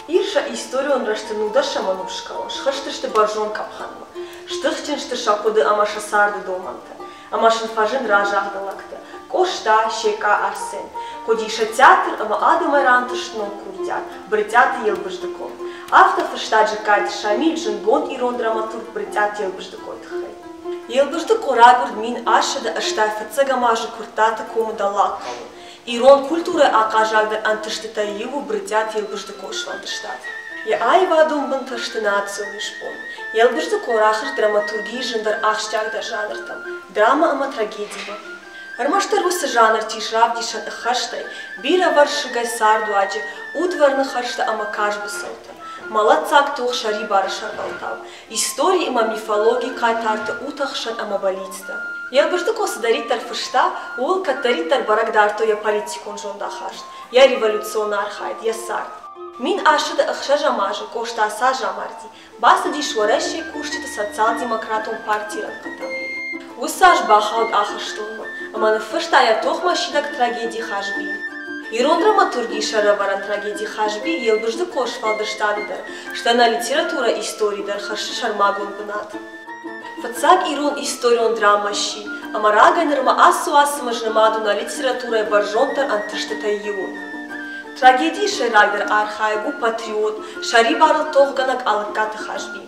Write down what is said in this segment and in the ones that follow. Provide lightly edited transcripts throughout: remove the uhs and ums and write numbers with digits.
Ир сӕ историон рӕзты нудӕсӕм ӕнускӕуыл схызтысты бӕрзонд къӕпхӕнмӕ, стыхджын сты сӕ хъуыды ӕмӕ сӕ царды домӕнтӕ, ӕмӕ сын фӕзынд разагъды лӕгтӕ Къоста, Секъа, Арсен. Хъуыди сӕ театр ӕмӕ адӕмӕй рантыст ног курдиат Брытъиаты Елбыздыхъо. Афтӕ фыста Джыккайты Шамил зындгонд ирон драматург Брытъиаты Елбыздыхъойы тыххӕй. Елбыздыхъо райгуырд 1885 азы Куырттаты комы Дӕллагхъӕуы. Ирон культурӕйы ахъаззагдӕр ӕнтыстытӕй иу у Брытъиаты Елбыздыхъойы сфӕлдыстад. Йӕ аивадон бынтӕ сты национ исбон. Елбыздыхъо рахызт драматургийы зындӕр ахсджиагдӕр жанртӕм – драмӕ ӕмӕ трагедимӕ. Ӕрмӕстдӕр уыцы жанрты ис равдисӕн ӕххӕстӕй, бирӕвӕрсыгӕй цардуаджы, удварны хӕрзтӕ ӕмӕ карз быцӕутӕ, мӕлӕтдзаг тох сӕрибары сӕрвӕлтау, истори ӕмӕ мифологийы хъайтарты утӕхсӕн ӕмӕ бӕллицтӕ. Елбыздыхъо цыдӕриддӕр фыста, ууыл кӕддӕриддӕр бӕрӕг дардтой йӕ политикон зондахаст, йӕ революцион архайд, йӕ цард. 1006 азы Къоста цас амарди, бацыдис Уӕрӕсейы кусджыты социал-демократон партийы рӕнхъытӕм. Уыцы аз бахауд ахӕстонмӕ ӕмӕ ныффыста йӕ тохмӕсидӕг трагеди Хазби. Ирон драматургийы сӕрӕвӕрӕн трагеди Хазби Елбыздыхъо сфӕлдыстады дӕр, стӕй нӕ литературӕйы историйы дӕр хӕссы сӕрмагонд бынат. Фыццаг ирон историон драмӕ сси, ӕмӕ рагӕй нырмӕ ацы уацмыс нымад у нӕ литературӕйы бӕрзонддӕр ӕнтыстытӕй иуыл. Трагедийы сӕйрагдӕр архайӕг у патриот, сӕрибарыл тохгӕнӕг Алыккаты Хазби.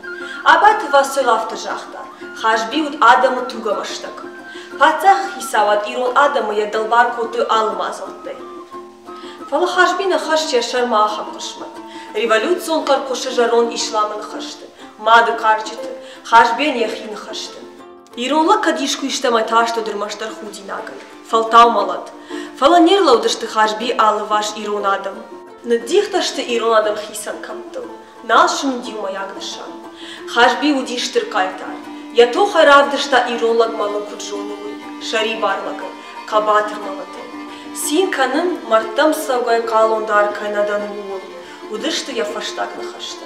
Абайты Васойыл афтӕ загъта, Хазби уыд адӕмы тугӕмӕстӕг. Паддзахы хицауад ирон адӕмы йӕ дӕлбар кодтой алы мадзӕлттӕй. Фӕлӕ Хазби нӕ хӕссы йӕ сӕрмӕ ахӕм хъысмӕт. Революцион хъӕр хъуысы зӕронд исламы ныхӕсты, мады хъарджыты, Хазбийӕн йӕхи ныхӕсты. Ирон лӕг кӕд искуы истӕмӕй тарст уыд ӕрмӕстдӕр худинагӕй, фӕлтау мӕлӕт. Фӕлӕ не рлӕудысты Хазбийы алыварс ирон адӕм. Ныддихтӕ сты ирон адӕм хицӕн кӕмттыл, нал зынд иумӕйаг нысан. Хазби уыди стыр хъайтар. Йӕ тохӕй равдыста ирон лӕг мӕлын куыд зоны, уый, сӕрибар лӕгӕй, хъӕбатыр мӕлӕтӕй. Цин кӕнын, мӕрдтӕм цӕугӕй хъалондар кӕй нӕ дӕн, ууыл, уыдысты йӕ фӕстаг ныхӕстӕ.